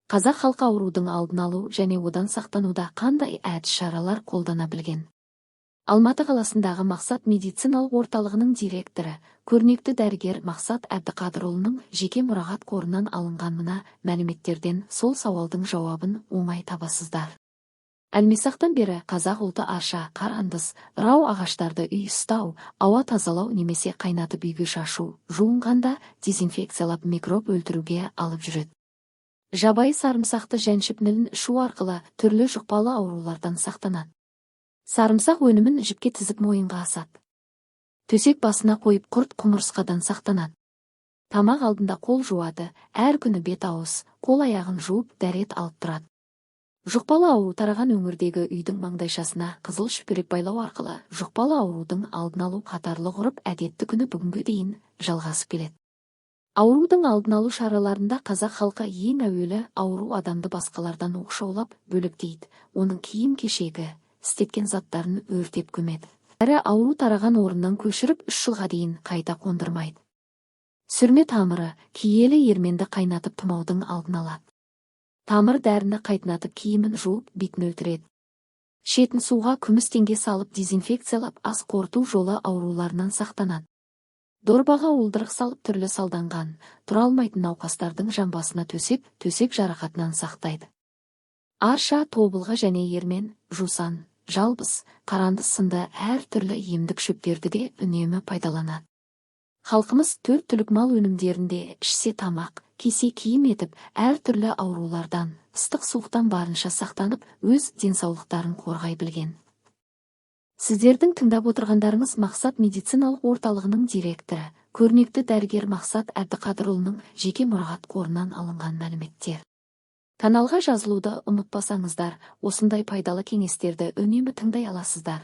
Қазақ халқы аурудың алдын алу және одан сақтануда қандай әдіс-шаралар қолдана білген? Алматы қаласындағы Мақсат медициналық орталығының директоры, көрнекті дәрігер Мақсат Әбдіқадырұлының жеке мұрағат қорынан алынған мына мәліметтерден сол сауалдың жауабын оңай табасыздар. Әлмисақтан бері қазақ ұлты арша, қарандыс, рау ағаштарды үй ұстау, ауа тазалау немесе қайнатып үйге шашу, жуынғанда дезинфекциялап микроб өлтіруге алып жүреді. Жабайы сарымсақты жаншып нілін ішу арқылы түрлі жұқпалы аурулардан сақтанады. Сарымсақ өнімін жіпке тізіп мойынға асады. Төсек басына қойып құрт құмырсқадан сақтанады. Тамақ алдында қол жуады, әр күні бет ауыз, қол аяғын жуып дәрет алып тұрады. Жұқпалы ауру тараған өңірдегі үйдің маңдайшасына қызыл шүберек байлау арқылы жұқпалы аурудың алдын алу қатарлы ғұрып әдетті күні бүгінге дейін жалғасып келеді. Аурудың алдын алу шараларында қазақ халқы ең әуелі ауру адамды басқалардан оқшаулап бөлектейді, оның киім-кешегі, істеткен заттарын өртеп көмеді. Әрі ауру тараған орыннан көшіріп 3 жылға дейін қайта қондырмайды. Сүрме тамыры, киелі ерменді қайнатып тұмаудың алдын алады. Тамыр дәріні қайнатып киімін жуып бетін өлтіреді. Шетін суға күміс теңге салып дезинфекциялап ас қорыту жолы ауруларынан сақтанады. Дорбаға уылдырық салып түрлі салданған, тұра алмайтын науқастардың жамбасына төсеп, төсек жарақатынан сақтайды. Арша, тобылғы және ермен, жусан, жалбыз, қарандыс сынды әр түрлі емдік шөптерді де үнемі пайдаланады. Халқымыз төрт түлік мал өнімдерінде ішсе тамақ, кисе киім етіп, әр түрлі аурулардан, ыстық суықтан барынша сақтанып, өз денсаулықтарын қорғай білген. Сіздердің тыңдап отырғандарыңыз Мақсат медициналық орталығының директоры, көрнекті дәрігер Мақсат Әбдіқадырұлының жеке мұрағат қорынан алынған мәліметтер. Каналға жазылуды ұмытпасаңыздар, осындай пайдалы кеңестерді үнемі тыңдай аласыздар.